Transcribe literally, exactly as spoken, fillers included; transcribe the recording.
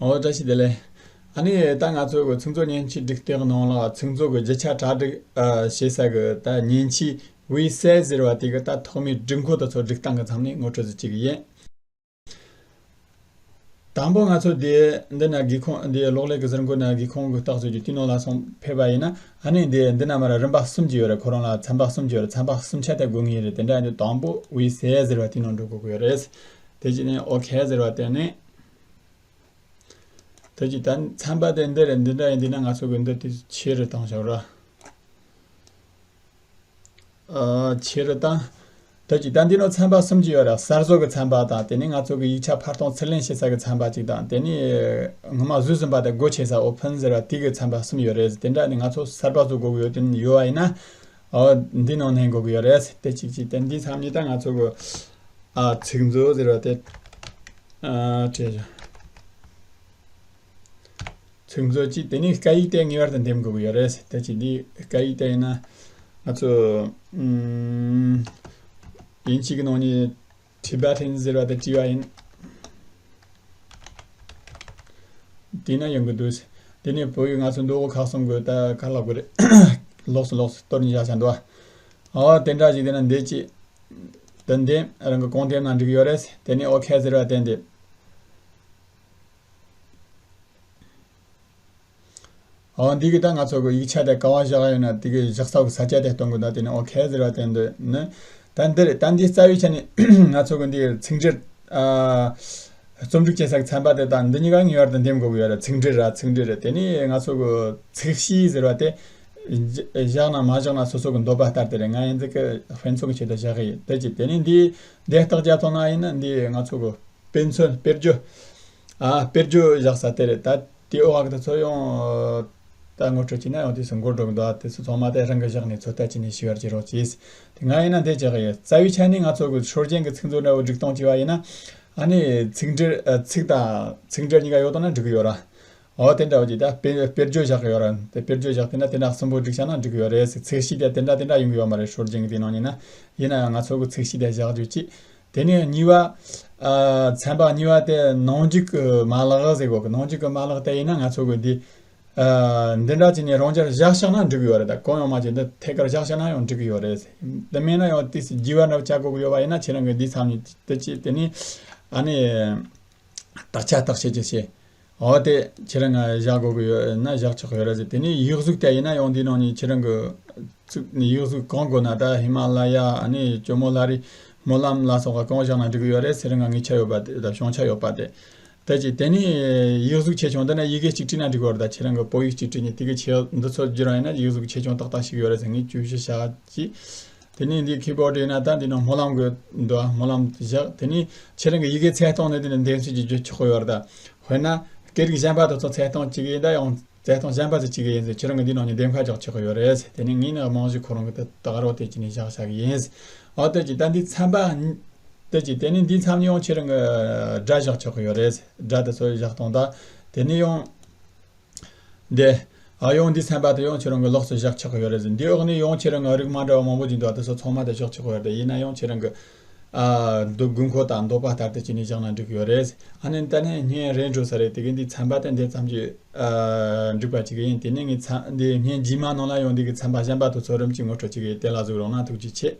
ཨོ་བཀྲ་ཤིས་བདེ་ལེགས། ཨ་ནི་ད་ང་ཚོ་གི་ཚིག་མཛོད་མཉེན་ཆས་སྒྲིག་སྟེགས་ནང་ལ་ཚིག་མཛོད་གི་རྒྱུ་ཆ་གྲ་སྒྲིག་ཨ་བྱེད་ས་གི་ད་མཉེན་ཆས་ཝི་སེ་ཟེར་བ་དེ་གི་ད་ཐོག་མའི་སྒྲིག་འགོད་དེ་ཚོ་སྒྲིག་སྟངས་གི་མཚམས་ནས་ངོ་སྤྲོད་ཟིག་བྱེད་གི་ཡིན། དང་པོ་ང་ཚོ་འདི་འདི་ན་སྒེའུ་ཁུང་འདི་གློག་ཀླད་ཀྱི་ཟུར་འགོད་ན་སྒེའུ་ཁུང་གི་རྟགས་བཟོ་རྒྱུ་དེའི་ནང་ལ་སོང་ཕེབས་པ་ཡིན་ན། ཨ་ནི་འདི་འདི་ན་མར་རིམ་པ་གསུམ་གྱི་ཡོད་རེད། ཁོ་རང་ལ་ཚན་པ་གསུམ་གྱི་ཡོད་རེད། ཚན་པ་གསུམ་ཆ་དེ་དགོས་ངེས་རེད། དེ་འདྲ་ཡིན་དུས་དང་པོ་ཝི་སེ་ཟེར་བ་དེའི་ནང་འགྲོ་དགོས་ཀྱི་ཡོད་རེད། དེ་བྱས་ནས་ཨོ་ཁེ་ཟེར་བ་དེ་ནས། དེ་གྱི་ད་ཚན་པ་དེ་འདི་རེད། འདི་འདྲ་ཡིན་འདི་ན་ང་ཚོ་གི་འདི་དེ་ཆེ་རུ་བཏང་བཞག་ར། ཨ་ཆེ་རུ་བཏང་། དེ་གྱི་ད་འདི་ནང་ཚན་པ་གསུམ་གྱི་ཡོད་ར། གསར་བཟོ་གི་ཚན་པ་དང་། དེ་ནས་ང་ཚོ་གི་ཡིག་ཆ་ཕར་གཏོང་ཚུར་ལེན་བྱེད་ས་གི་ཚན་པ་གཅིག་དང་། དེ་ནས་སྔོན་མ་བཟོས་ཟིན་པ་དེ་སྒོ་ཕྱེ་ས་ཨོ་ཕན་ཟེར་བ་དེ་གི་ཚན་པ་གསུམ་ཡོད་རེད། དེ་འདྲ་ནི་ང་ཚོ་གསར་པ་བཟོ་དགོས་གི་ཡོད། དེ་ཡོད་བ་ཡིན་ན། ཨོ་འདི་ནང་ནས་དགོས་གི་ཡོད་རེད། དེ་གཅིག་གཅིག་དེ་འདི་མཚམས་གཉིས་ད་ང་ཚོ་གི་ཨ་ཚིག་མཛོད་ཟེར་བ་དེ། ཨ་བྲིས་བཞག་ཚིག་མཛོད་ཀྱི་དེ་ནས་སྐད་ཡིག་དེ་ངེས་པར་དུ་འདེམས་དགོས་ཀྱི་ཡོད་རེད། དེ་ཅི་འདི་སྐད་ཡིག་དེ་ཡིན་ན་ང་ཚོ་ཨུམ་དབྱིན་ཇི་གི་ནང་ནས་Tibetan་ཟེར་བ་དེ་བྲིས་པ་ཡིན། དེ་ན་ཡོང་གི་འདུག་དེ་ནས་བོད་ཡིག་ང་ཚོ་མདོ་དབུས་ཁག་གསུམ་གི་ད་ག་ལ་དགོས་རེད། ལོགས་སུ་ལོགས་སུ་གཏོར་ནས་བཞག་བཞག་འདུག་ཨ་དེ་འདྲ་ཞིག་དེ་ན་འདི་ཅི་དེ་འདེམས་རང་གི་གང་འདེམས་ན་འགྲིག་གི་ཡོད་རེད། དེ་ནས་ཨོ་ཁེ་ཟེར་བ་དེ་འདེམས། འོ་འདི་གི་ད་ང་ཚོ་གི་ཡིག་ཆ་དེ་ག་བ་བཞག་ཡོད་ན་དེ་གི་བཞག་ས་གི་ས་ཆ་དེ་སྟོན་གི་འདུག་དེ་ནས་ཨོ་ཁེ་ཟེར་བ་དེ་འདི་ནི། ད་འདིར་ད་འདི་རྩ་བའི་ཆ་ནས་ང་ཚོ་གི་འདི་ཚིག་འགྲེལ་ཨ་རྩོམ་སྒྲིག་བྱེད་ས་གི་ཚན་པ་དེ་དང་འདི་གཉིས་ཀ་ངེས་པར་དུ་འདེམས་དགོས་གི་ཡོད་རེད། ཚིག་འགྲེལ་ར་ཚིག་འགྲེལ་རེད། དེ་ནས་ང་ཚོ་གི་ཚིག་གཤིས་ཟེར་བ་དེ་བཞག་ན་མ་བཞག་ན་སོ་སོ་གི་འདོད་པ་ལྟར་དེ་རེད། ང་ཡིན་ཚིག་གི་དཔེ་མཚོན་གི་ཆེད་དུ་བཞག་གི་ཡིན། དེ་ཅི་དེ་ནས་འདི་འདི་རྟགས་རྒྱབ་ཐོག་ན་ཡིན་ན་འདི་ང་ཚོ་གི་དཔེ་མཚོན་དཔེར་བརྗོད། ཨ་དཔེར་བརྗོད་བཞག་ས་དེ་རེད། ད་དེའི་འོག་གི་དེ་ཚོ་ཡང་ད་ངོ་སྤྲོད་བྱས་ན་ཡང་དེ་ཚོ་འགོར་འགྲོ་གི་འདུག་དེ་ཚོ་ཚང་མ་དེ་རང་གི་བཞག་ནས་ཚོད་ལྟ་བྱས་ནས་ཤེས་པར་བྱེད་རོགས་གྱིས། དེ་ང་ཡིན་ན་འདི་བྱེད་གི་ཡོད། རྩ་བའི་ཆ་ནས་ང་ཚོ་གི་སྲོལ་རྒྱུན་གི་ཚིག་མཛོད་འདྲ་བོ་སྒྲིག་སྟངས་བྱས་པ་ཡིན་ན། ཨ་ནི་ཚིག་འགྲེལ་ཨ་ཚིག་དང་ཚིག་འགྲེལ་གཉིས་ཀ་ཡོད་དོ་ན་འགྲིག་གི་ཡོད་ར། འོ་དེ་འདྲ་བོ་ཅིག་ད་དཔེ་དཔེར་བརྗོད་བཞག་གི་ཡོད་ར། དེ་དཔེར་བརྗོད་བཞག་དེ་ན་དེ་འདྲ་གསུམ་པོ་སྒྲིག་བྱས་ན་འགྲིག་གི་ཡོད་རེད། ཚིག་གཤིས་དེ་དེ་འདྲ་དེ་འདྲ་ཡོང་གི་ཡོད་མ་རེད། སྲོལ་རྒྱུན་གི་དེ་ནང་ཡིན་ན། ཡིན་ན་ཡང་ང་ཚོ་གི་ཚིག་གཤིས་དེ་བཞག་རྒྱུ་ཅིག་དེ་ནས་གཉིས་པ། ཨ་ཚན་པ་གཉིས་པ་དེ་ནང་འཇུག་གི་མ་ལག་ཟེར་གོ་གི། ནང་འཇུག་གི་མ་ལག་དེ་ཡིན་ན་ང་ཚོ་གི་འདི་ཨ་འདི་འདྲ་བྱས་ནས་རང་འཇགས་བཞག་བཞག་ན་འགྲིག་གི་ཡོད་རེད། ད་གང་ཡང་མ་བྱས་འདི་ཐད་ཀར་བཞག་བཞག་ན་ཡང་འགྲིག་གི་ཡོད་རེད། དེ་མིན་ན་ཡང་དུས་སུ་རྒྱས་པ་འདྲ་བོ་བྱ་དགོས་གི་ཡོད་པ་ཡིན་ན་ཁྱེད་རང་གི་འདི་མཚམས་ནས་དེ་ཅི་དེ་ནས་ཨ་ནི་དག་ཆ་བརྟག་དཔྱད་ཅིག་བྱེད། འོ་དེ་ཁྱེད་རང་ང་བཞག་དགོས་གི་ཡོད་ན་བཞག་ཆོག་གི་ཡོད་རེད་ཟེར། དེ་ནས་ཡིག་གཟུགས་དེ་ཡིན་ན་ཡང་འདི་ནང་ནས་ཁྱེད་རང་གི་ཚིག་ནས་ཡིག་གཟུགས་གང་དགོས་ན། ད་ཧི་མ་ལ་ཡ་ཨ་ནི་ཇོ་མོ་ལྷ་རི་སྨོན་ལམ་ལ་སོགས་པ་གང་བཞག་ན་འགྲིག་གི་ཡོད་རེད། ཟེར་ང་ངེས་ཆ་ཡོད་པ་དེ་དང་བྱང་ཆ་ཡོད་པ་དེ། དེ་ཅི་དེ་ནས་ཡིག་གཟུགས་ཆེ་ཆུང་འདི་ན་ཡི་གེ་གཅིག་བྲིས་ན་འགྲིག་གི་ཡོད་རེད། ད་ཁྱེད་རང་གི་བོད་ཡིག་གཅིག་བྲིས་ནས་དེ་གི་ཆེ་འདི་ཚོ་བརྗེ་རང་ཡིན་ན་ཡིག་གཟུགས་ཆེ་ཆུང་ཏག་ཏག་ཞིག་ཡོད་རེད་ཟེར་ངས་བཅུ་བཞི་བྱ་གཅིག་དེ་ནས་འདི་ཁི་བོར་ཌི་ཡིན་ན་ད་འདི་ནང་སྨོན་ལམ་གི་འདུག་སྨོན་ལམ་བཞག་དེ་ནས་ཁྱེད་རང་གི་ཡི་གེ་ཚད་སྟངས་ནི་དེ་ནས་འདེམས་གསེས་ཀྱི་བརྗོད་ཆོག་གི་ཡོད་རེད། ད་དཔེར་ན་སྐད་རིགས་གཞན་པ་དེ་ཚོ་ཚད་སྟངས་གཅིག་ཡིན། ད་ཡང་ཚད་སྟངས་གཞན་པ་ཚོ་གཅིག་ཡིན་ཟེར་ཁྱེད་རང་གི་འདི་ནང་ནས་འདེམས་ཁ་རྒྱག་ཆོག་གི་ཡོད་རེད། དེ་ནས་ངས་ནི་རྨང་གཞི་ཁོ་རང་གི་དེ་དག་རོགས་དེ་ཅི་ནས་བཞག་བཞག་གི་ཡིན། འོ་དེ་ཅི་ད་འདི་ཚན་པ་དེ་ཅི་དེ་ནས་འདི་མཚམས་ནས་ཡང་ཁྱེད་རང་གི་སྒྲ་བཞག་ཆོག་གི་ཡོད་རེད། སྒྲ་དེ་ཚོ་བཞག་སྟངས་ད་དེ་ནས་ཡང་། འདི། ཨ་ཡང་འདི་ཚན་པ་དེ་ཡང་ཁྱེད་རང་གི་ལོགས་སུ་བཞག་ཆོག་གི་ཡོད་རེད་ཟེར། འདི་འོག་ནས་ཡང་ཁྱེད་རང་གི་རིགས་མ་འདྲ་བ་མང་པོ་ཅིག་འདུག་དེ་ཚོ་ཚང་མ་དེ་བཞག་ཆོག་གི་ཡོད་རེད། ཡིན་ན་ཡང་ཁྱེད་རང་གི་ཨ་འདོད་དགོས་མཁོ་དང་འདོད་པ་ལྟར་དུ་བྱས་ནས་བཞག་ན་འགྲིག་གི་ཡོད་རེད། ཨ་ནི་ད་ནི་བརྙན་རེད་འགྲོ་ས་རེད། དེ་གི་འདི་ཚན་པ་དེ་འདི་ཙམ་གྱིས་ཨ་འགྲིག་པ་ཅིག་ཡིན། དེ་ནས་ངས་ཚན་འདི་བརྙན་རྗེས་མ་ནང་ལ་ཡང་འདི་གི་ཚན་པ་གཞན་པ་དེ་ཚོ་རིམ་གྱིས་ངོ་སྤྲོད་བྱེད་གི། དེ་ལ་གཟིགས་རོགས་གནང་། ཐུགས་རྗེ་ཆེ།